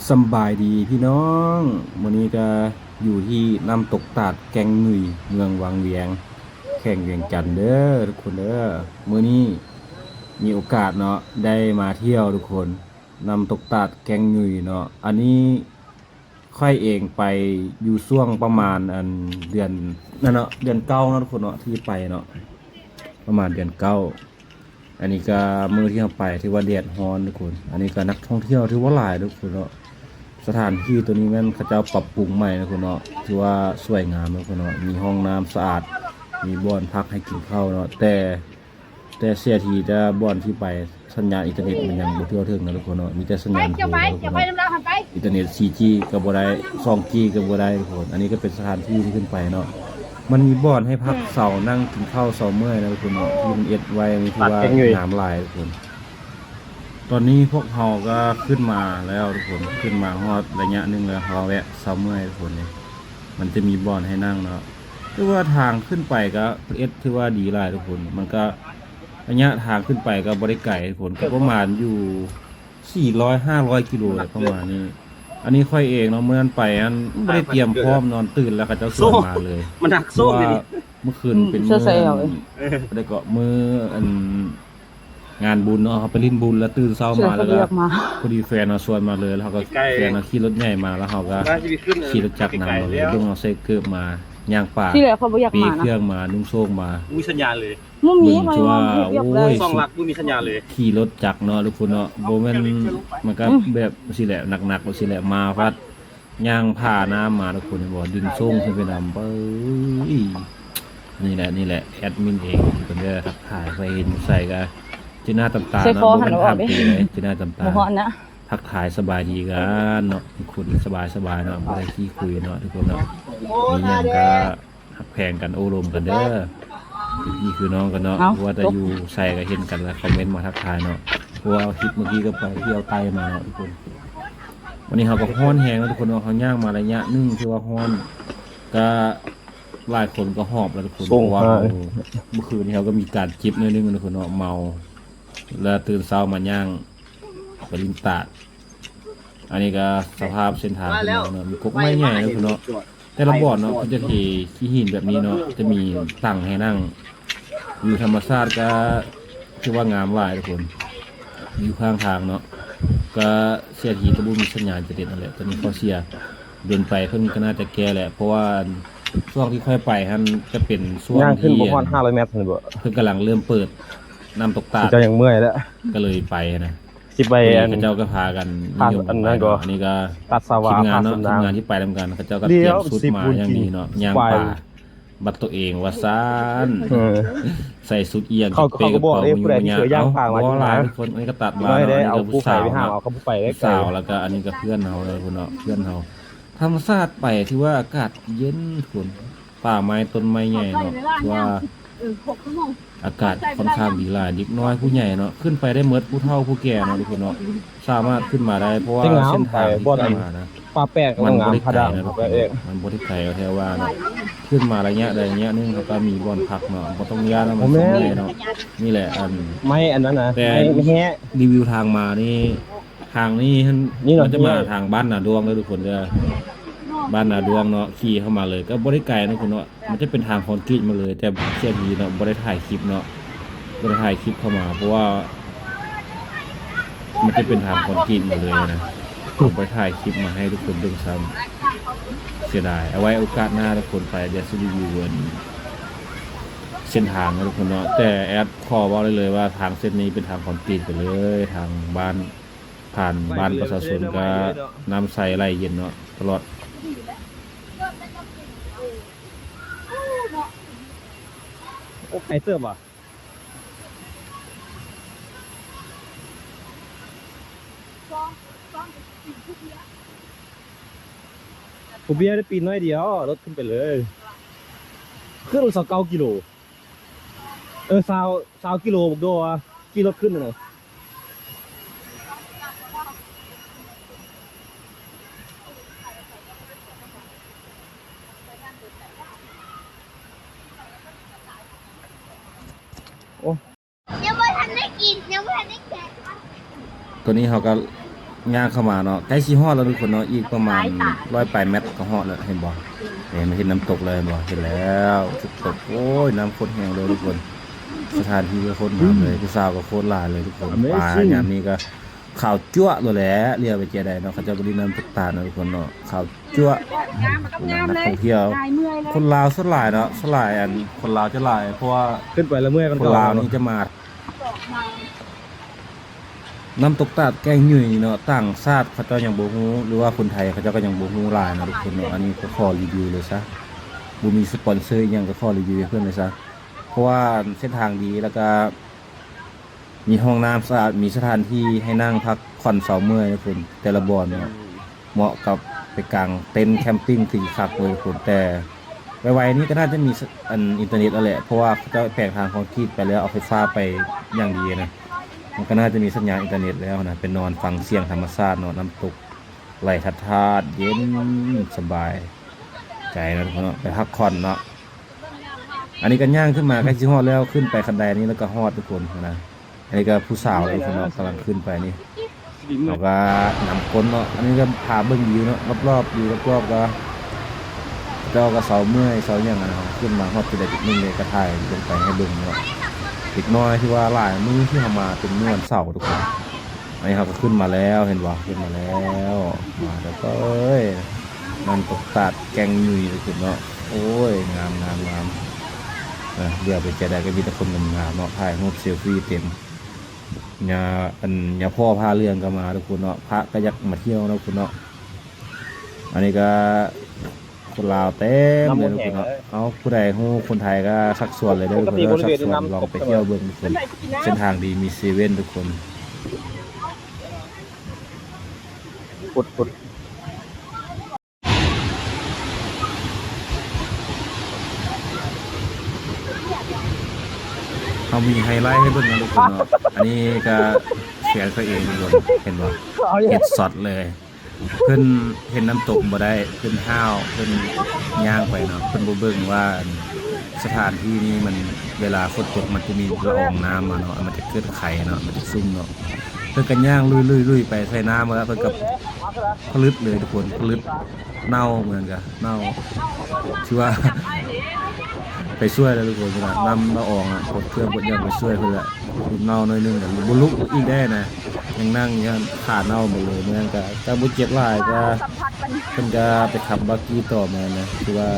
ສຳບາຍດີພີ່ນ້ອງ, ມື້ນີ້ກໍຢູ່ທີ່ນ້ຳຕົກຕາດແກ້ງຫນຸຍ ເມືອງວັງວຽງ ແຂວງວຽງຈັນເດີທຸກຄົນເດີ. ມື້ນີ້ມີໂອກາດເນາະ ໄດ້ມາທ່ຽວທຸກຄົນ, ນ້ຳຕົກຕາດແກ້ງຫນຸຍເນາະ. ອັນນີ້ຂ້ອຍເອງໄປຢູ່ຊ່ວງປະມານ ອັນ ເດືອນນັ້ນເນາະ ເດືອນເກົ້າເນາະທຸກຄົນເນາະ ທີ່ໄປເນາະ ປະມານເດືອນເກົ້າ. ອັນນີ້ກໍມື້ທີ່ເຮົາໄປຖືວ່າແດດຮ້ອນທຸກຄົນ. ອັນນີ້ກໍນັກທ່ອງທ່ຽວຖືວ່າຫຼາຍທຸກຄົນເນາະ. ສະຖານທີ່ໂຕນີ້ແມ່ນເຂົາເຈົ້າປັບປຸງໃໝ່ທຸກຄົນເນາະ, ຖືວ່າສວຍງາມທຸກຄົນເນາະ, ມີຫ້ອງນ້ຳສະອາດ, ມີບ່ອນພັກໃຫ້ກິນເຂົ້າເນາະ. ແຕ່ ແຕ່ເສຍທີ ແຕ່ບ່ອນທີ່ໄປ ສັນຍານອິນເຕີເນັດມັນຍັງບໍ່ທົ່ວເຖິງນະທຸກຄົນເນາະ, ມີແຕ່ສັນຍານໂທນະທຸກຄົນເນາະ. ອິນເຕີເນັດ ສີ່ຈີ ກໍບໍ່ໄດ້ ສອງຈີ ກໍບໍ່ໄດ້ທຸກຄົນ. ອັນນີ້ກໍເປັນສະຖານທີ່ທີ່ຂຶ້ນໄປເນາະ, ມັນມີບ່ອນໃຫ້ພັກເຊົາ ນັ່ງກິນເຂົ້າເຊົາເມື່ອຍນະທຸກຄົນເນາະ, ທີ່ມັນເຮັດໄວ້ນີ້ຖືວ່າງາມຫຼາຍທຸກຄົນ. ຕອນນີ້ພວກເຮົາກໍຂຶ້ນມາແລ້ວທຸກຄົນ, ຂຶ້ນມາຮອດໄລຍະໜຶ່ງແລ້ວ ເຮົາແວະເຊົາເມື່ອຍທຸກຄົນ. ນີ້ ມັນຈະມີບ່ອນໃຫ້ນັ່ງເນາະ. ແຕ່ວ່າທາງຂຶ້ນໄປກໍເພິ່ນເຮັດຖືວ່າດີຫຼາຍທຸກຄົນ, ມັນກໍ ໄລຍະທາງຂຶ້ນໄປກໍບໍ່ໄດ້ໄກທຸກຄົນ, ກໍປະມານຢູ່ສີ່ຮ້ອຍ ຫ້າຮ້ອຍກິໂລແຫຼະ ປະມານນີ້. ອັນນີ້ຂ້ອຍເອງເນາະ ມື້ນັ້ນໄປຫັ້ນບໍ່ໄດ້ຕຽມພ້ອມ, ນອນຕື່ນແລ້ວເຂົາເຈົ້າຊວນມາເລີຍ. ມັນໜັກໂຊກເລີຍນີ້. ເພາະວ່າມື້ຄືນເປັນມື້ ເອີ ແລ້ວກໍມື້ອັນ ງານບຸນເນາະ, ເຮົາໄປຫຼິ້ນບຸນແລ້ວຕື່ນເຊົ້າມາແລ້ວກໍພໍດີແຟນເຮົາຊວນມາເລີຍ, ແລ້ວເຮົາກໍ ແຟນເຮົາຂີ່ລົດໃຫຍ່ມາ ແລ້ວເຮົາກໍຂີ່ລົດຈັກນຳມາເລີຍ. ເບິ່ງເຮົາໃສ່ເກີບມາ ຍ່າງປ່າ ທີ່ແຫຼະຂ້ອຍບໍ່ຢາກມານະ, ເປເຄື່ອງມາ ນຸ່ງໂສ້ງມາ. ບໍ່ມີສັນຍານເລີຍ. ບໍ່ມີ ເພາະວ່າ ໂອ້ຍ ສອງຫຼັກບໍ່ມີສັນຍານເລີຍ. ຂີ່ລົດຈັກເນາະທຸກຄົນເນາະ, ບໍ່ແມ່ນ ມັນກໍແບບຊີ້ແຫຼະ ໜັກໆແບບຊີ້ແຫຼະ. ມາພັດຍ່າງຜ່ານ້ຳມາທຸກຄົນ ເຫັນບໍ່, ດຶງໂສ້ງຂຶ້ນໄປນຳ. ເອີຍ ນີ້ແຫຼະ ນີ້ແຫຼະ ແອດມິນເອງ ເພິ່ນກໍທັກທາຍ. ໄປເຫັນໃສກໍຈີໜ້າຕຳຕາເນາະ, ບໍ່ແມ່ນຖາມເປເດ້ ຈີໜ້າຕຳຕາ. ທັກທາຍສະບາຍດີກັນເນາະທຸກຄົນ, ສະບາຍໆເນາະ, ບໍ່ໄດ້ຂີ້ຄຸຍເນາະທຸກຄົນເນາະ. ມີຫຍັງກໍ ຮັກແພງກັນ ໂອ້ລົມກັນເດີ ພີ່ຄືນ້ອງກັນເນາະ. ເອົ້າ ວ່າແຕ່ຢູ່ໃສກໍເຫັນກັນແລ້ວ ຄອມເມັນມາທັກທາຍເນາະ, ເພາະວ່າຄລິບເມື່ອກີ້ກໍໄປທ່ຽວໃຕ້ມາເນາະທຸກຄົນ. ວັນນີ້ເຮົາກໍຮ້ອນແຮງເນາະທຸກຄົນເນາະ, ເຮົາຍ່າງມາໄລຍະໜຶ່ງຖືວ່າຮ້ອນ, ກະຫຼາຍຄົນກໍຫອບແລ້ວທຸກຄົນ. ເພາະວ່າເຮົາ ເມື່ອຄືນນີ້ເຮົາກໍມີການຈິບໜ້ອຍໜຶ່ງເນາະທຸກຄົນເນາະ, ເມົາ ແລ້ວຕື່ນເຊົ້າມາຍ່າງໄປຫຼິ້ນຕາດ. ອັນນີ້ກໍສະພາບເສັ້ນທາງເນາະ, ມີກົກໄມ້ໃຫຍ່ເນາະເນາະ. ແຕ່ລະບ່ອນເນາະ ເພິ່ນຈະເທຂີ້ຫີນແບບນີ້ເນາະ, ຈະມີຕັ່ງໃຫ້ນັ່ງ. ວິວທຳມະຊາດກໍຖືວ່າງາມຫຼາຍທຸກຄົນ, ຢູ່ຂ້າງທາງເນາະ. ກໍເສຍທີກໍບໍ່ມີສັນຍານອິນເຕີເນັດນັ້ນແຫຼະ, ຕົວນີ້ຂໍ້ເສຍ. ດົນໄປເພິ່ນກໍໜ້າຈະແກ້ແຫຼະ, ເພາະວ່າຊ່ວງທີ່ຂ້ອຍໄປຫັ້ນຈະເປັນຊ່ວງ ຍ່າງຂຶ້ນບໍ່ຮອດຫ້າຮ້ອຍແມັດ ເພິ່ນກຳລັງເລີ່ມເປີດນ້ຳຕົກຕາດ, ເຈົ້າຍັງເມື່ອຍແລ້ວ ກໍເລີຍໄປນະ. ຊິໄປ ອັນ ເຂົາເຈົ້າກໍພາກັນນິຍົມກັນໄປເນາະ. ອັນນີ້ກໍທີມງານເນາະ, ທີມງານທີ່ໄປນຳກັນ ເຂົາເຈົ້າກໍຕຽມຊຸດມາຢ່າງດີເນາະ, ຍ່າງປ່າບັດໂຕເອງວ່າຊັ້ນ. ເອີ ໃສ່ຊຸດອີ່ຫຍັງ ເຂົາກໍບອກເດ້ ຜູ້ໃດທີ່ເຄີຍຍ່າງປ່າມາ ບໍ່ຫຼາຍທຸກຄົນ. ອັນນີ້ກໍຕັດມາເນາະ, ອັນນີ້ກໍຜູ້ສາວເນາະ, ຜູ້ສາວ ແລ້ວກໍອັນນີ້ກໍເພື່ອນເຮົາເນາະ, ເພື່ອນເຮົາ. ທຳມະຊາດໄປຖືວ່າອາກາດເຢັນທຸກຄົນ, ປ່າໄມ້ຕົ້ນໄມ້ໃຫຍ່ເນາະ, ຖືວ່າ ອາກາດຂ້ອນຂ້າງດີຫຼາຍ, ເດັກນ້ອຍຜູ້ໃຫຍ່ເນາະ ຂຶ້ນໄປໄດ້ໝົດ, ຜູ້ເຖົ້າຜູ້ແກ່ເນາະທຸກຄົນເນາະ, ສາມາດຂຶ້ນມາໄດ້ ເພາະວ່າເສັ້ນທາງທີ່ຂຶ້ນມານະ ປ່າແປກກໍງາມຂະໜາດນັ້ນເດ້. ມັນບໍ່ໄດ້ໄກເນາະ, ແຕ່ວ່າເນາະ ຂຶ້ນມາໄລຍະໃດໄລຍະໜຶ່ງ ເຮົາກໍມີບ່ອນພັກເນາະ, ບໍ່ຕ້ອງຢ້ານວ່າມັນຊິເມື່ອຍເນາະ. ນີ້ແຫຼະ ອັນ ໄມ້ອັນນັ້ນນະ ແຕ່ໄມ້ແຮະ ຣີວິວທາງມານີ້ ທາງນີ້ຫັ້ນ ນີ້ເນາະ ມັນຈະມາທາງບ້ານນາດວງເດີທຸກຄົນເດີ, ບ້ານນາດວງເນາະ. ຂີ່ເຂົ້າມາເລີຍ ກໍບໍ່ໄດ້ໄກເນາະທຸກຄົນເນາະ, ມັນຈະເປັນທາງຄອນກຣີດມາເລີຍ. ແຕ່ເສຍທີເນາະ ບໍ່ໄດ້ຖ່າຍຄລິບເນາະ, ບໍ່ໄດ້ຖ່າຍຄລິບເຂົ້າມາ ເພາະວ່າມັນຈະເປັນທາງຄອນກຣີດມາເລີຍນະ, ບໍ່ໄດ້ຖ່າຍຄລິບມາໃຫ້ທຸກຄົນເບິ່ງຊ້ຳ, ເສຍດາຍ. ເອົາໄວ້ໂອກາດໜ້າທຸກຄົນໄປ ດຽວຊິຣີວິວອັນເສັ້ນທາງເນາະທຸກຄົນເນາະ. ແຕ່ແອດຂໍເວົ້າໄດ້ເລີຍວ່າ ທາງເສັ້ນນີ້ເປັນທາງຄອນກຣີດໄປເລີຍ, ທາງບ້ານ ຜ່ານບ້ານປະຊາຊົນກໍນ້ຳໃສໄຫຼເຢັນເນາະ ຕະຫຼອດ. ໂອ້ ໄກເຕີບວ່ະ. ຜູ້ເບຍໄດ້ປີນໜ້ອຍດຽວ ລົດຂຶ້ນໄປເລີຍ. ຂຶ້ນຊາວເກົ້າກິໂລ. ເອີ ຊາວ ຊາວກິໂລ ບັກໂດວ່າ ຂີ່ລົດຂຶ້ນນະ. ໂອ້ ຍັງບໍ່ທັນໄດ້ກິນ ຍັງບໍ່ທັນໄດ້ແກະ. ຕອນນີ້ເຮົາກໍ ຍ່າງເຂົ້າມາເນາະ ໃກ້ຊິຮອດແລ້ວທຸກຄົນເນາະ ອີກປະມານຮ້ອຍປາຍແມັດກໍຮອດແລ້ວ ເຫັນບໍ່? ນີ້ມາເຫັນນ້ຳຕົກແລ້ວ ເຫັນບໍ່? ເຫັນແລ້ວ ນ້ຳຕົກ ໂອ້ຍ ນ້ຳໂຄດແຮງເລີຍທຸກຄົນ ສະຖານທີ່ກໍໂຄດງາມເລີຍ ຜູ້ສາວກໍໂຄດຫຼາຍເລີຍທຸກຄົນ ປາຍາມນີ້ກໍຂາວຈັ້ວໂລດແຫຼະ ຫຼຽວໄປເຈໃດເນາະ ເຂົາເຈົ້າກໍຫຼິ້ນນ້ຳຕົກຕາດເນາະທຸກຄົນເນາະ ຂາວຈັ້ວ ນັກທ່ອງທ່ຽວ ຄົນລາວສ່ວນຫຼາຍເນາະ ສ່ວນຫຼາຍ ອັນ ຄົນລາວຈະຫຼາຍ ເພາະວ່າ ຂຶ້ນໄປແລ້ວເມື່ອຍກ່ອນ ຄົນລາວນີ້ຈະມາ ນ້ຳຕົກຕາດແກ້ງຫຍຸຍນີ້ເນາະ ຕ່າງຊາດເຂົາເຈົ້າຍັງບໍ່ຮູ້ ຫຼືວ່າຄົນໄທເຂົາເຈົ້າກໍຍັງບໍ່ຮູ້ຫຼາຍເນາະທຸກຄົນເນາະ ອັນນີ້ກໍຂໍຣີວິວເລີຍຊະ ບໍ່ມີສະປອນເຊີອີ່ຫຍັງກໍຂໍຣີວິວໃຫ້ເພິ່ນເລີຍຊະ ເພາະວ່າເສັ້ນທາງດີ ແລ້ວກໍມີຫ້ອງນ້ຳສະອາດ ມີສະຖານທີ່ໃຫ້ນັ່ງພັກຜ່ອນເຊົາເມື່ອຍທຸກຄົນ ແຕ່ລະບ່ອນເນາະ ເໝາະກັບໄປກາງເຕັນແຄມປິງທີ່ຄັກເລີຍທຸກຄົນ ແຕ່ ໄວໆນີ້ກໍໜ້າຈະມີ ສ- ອັນ ອິນເຕີເນັດແລ້ວແຫຼະ ເພາະວ່າເຂົາເຈົ້າແປງທາງຄອນກຣີດໄປແລ້ວ ເອົາໄຟຟ້າໄປຢ່າງດີນະ ມັນກໍໜ້າຈະມີສັນຍານອິນເຕີເນັດແລ້ວນະ ໄປນອນຟັງສຽງທຳມະຊາດເນາະ ນ້ຳຕົກໄຫຼທາດໆ ເຢັນສະບາຍໃຈເນາະ ທຸກຄົນເນາະ ໄປພັກຜ່ອນເນາະ ອັນນີ້ກໍຍ່າງຂຶ້ນມາໃກ້ຊິຮອດແລ້ວ ຂຶ້ນໄປຄັນໄດນີ້ແລ້ວກໍຮອດທຸກຄົນນະ. ອັນນີ້ກໍຜູ້ສາວເດ້ເນາະ ກຳລັງຂຶ້ນໄປນີ້ ເຮົາກໍນຳກົ້ນເນາະ ອັນນີ້ກໍພາເບິ່ງວິວເນາະ ລອບໆ ວິວລອບໆ ກໍເຈົ້າກໍເຊົາເມື່ອຍເຊົາຫຍັງ ອັນນັ້ນ ຂຶ້ນມາຮອດຈຸດໃດຈຸດໜຶ່ງເດ ກໍຖ່າຍລົງໄປໃຫ້ເບິ່ງເນາະ ເດັກນ້ອຍທີ່ວ່າຫຼາຍມື້ທີ່ເຮົາມາເປັນມື້ວັນເສົາທຸກຄົນ ອັນນີ້ເຮົາກໍຂຶ້ນມາແລ້ວ ເຫັນບໍ່ ຂຶ້ນມາແລ້ວ ມາແລ້ວ ເອີຍ ນ້ຳຕົກຕາດແກ້ງຫຍຸຍທຸກຄົນເນາະ ໂອ້ຍ ງາມໆໆ ເອີ ຫຼຽວໄປເຈໃດກໍມີແຕ່ຄົນງາມໆເນາະ ຖ່າຍຮູບເຊລຟີເຕັມ ຍາ ອັນ ຍາພໍ່ຜ້າເຫຼືອງກໍມາທຸກຄົນເນາະ ພະກໍຢາກມາທ່ຽວເນາະທຸກຄົນເນາະ ອັນນີ້ກໍຄົນລາວເຕັມເລີຍທຸກຄົນເນາະ ເອົາ ຜູ້ໃດຮູ້ຄົນໄທກໍຊັກຊວນເລີຍເດີທຸກຄົນເດີ ຊັກຊວນລອງໄປທ່ຽວເບິ່ງທຸກຄົນ ເສັ້ນທາງດີມີເຊເວັນທຸກຄົນ ເຮົາມີໄຮໄລໃຫ້ເບິ່ງນະທຸກຄົນເນາະ ອັນນີ້ກໍແຟນຂ້ອຍເອງທຸກຄົນ ເຫັນບໍ່ ເຮັດຊັອດເລີຍ ເພິ່ນເຫັນນ້ຳຕົກບໍ່ໄດ້ ເພິ່ນຫ້າວ ເພິ່ນຍ່າງໄປເນາະ ເພິ່ນບໍ່ເບິ່ງວ່າ ອັນ ສະຖານທີ່ນີ້ມັນ ເວລາຝົນຕົກມັນຈະມີລະອອງນ້ຳມາເນາະ ມັນຈະເກີດໄຄເນາະ ມັນຈະຊຸ່ມເນາະ ເພິ່ນກໍຍ່າງລຸຍໆໆໄປໃສ່ນ້ຳ ແລ້ວເພິ່ນກໍຜະລຶດເລີຍທຸກຄົນ ຜະລຶດ ເນົ່າ ເໝືອນກັນ ເນົ່າ ຖືວ່າໄປຊ່ວຍແລ້ວທຸກຄົນ ນ້ຳລະອອງອະ ປົດເຄື່ອງປົດຫຍັງໄປຊ່ວຍເພິ່ນແຫຼະ ເນົ່າໜ້ອຍໜຶ່ງກໍບໍ່ລຸກອີກໄດ້ນະ ຍັງນັ່ງຢູ່ຫັ້ນ ຂາເນົ່າໝົດເລີຍ ເມື່ອນັ້ນກໍ ກໍບໍ່ເຈັບຫຼາຍ ກໍເພິ່ນກໍໄປຂັບບັກກີ່ຕໍ່ມານະ ຖືວ່າ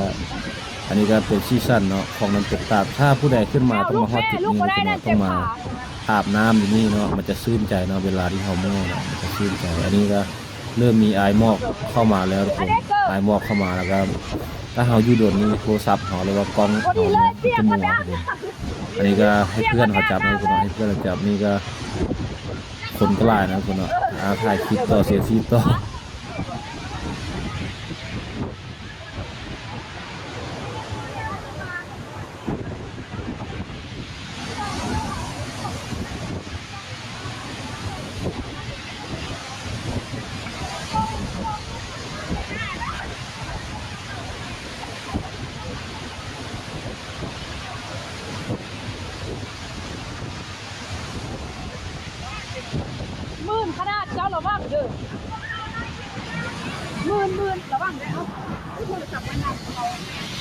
ອັນນີ້ກໍເປັນສີສັນເນາະ ຂອງນ້ຳຕົກຕາດ ຖ້າຜູ້ໃດຂຶ້ນມາຕ້ອງມາຮອດຈຸດນີ້ເນາະ ຕ້ອງມາອາບນ້ຳຢູ່ນີ້ເນາະ ມັນຈະຊື່ນໃຈເນາະ ເວລາທີ່ເຮົາເມື່ອຍເນາະ ມັນຈະຊື່ນໃຈ ອັນນີ້ກໍ ເລີ່ມມີອາຍໝອກເຂົ້າມາແລ້ວທຸກຄົນ ອາຍໝອກເຂົ້າມາແລ້ວກໍ ຖ້າເຮົາຢູ່ດົນນີ້ ໂທລະສັບເຮົາ ຫຼືວ່າກ້ອງເຮົານີ້ ມັນຈະມົວທຸກຄົນ ອັນນີ້ກໍໃຫ້ເພື່ອນເຂົາຈັບເນາະ ໃຫ້ເພື່ອນເຂົາຈັບ ນີ້ກໍຄົນກໍຫຼາຍນະທຸກຄົນເນາະ ອ່າ ຖ່າຍຄລິບຕໍ່ ເຊລຟີຕໍ່. ໝື່ນຂະໜາດ ເຈົ້າລະວັງເດີ ໝື່ນ ໝື່ນ ລະວັງເດີ ເອົາ ໂທລະສັບໄວ້ນຳເຂົາ.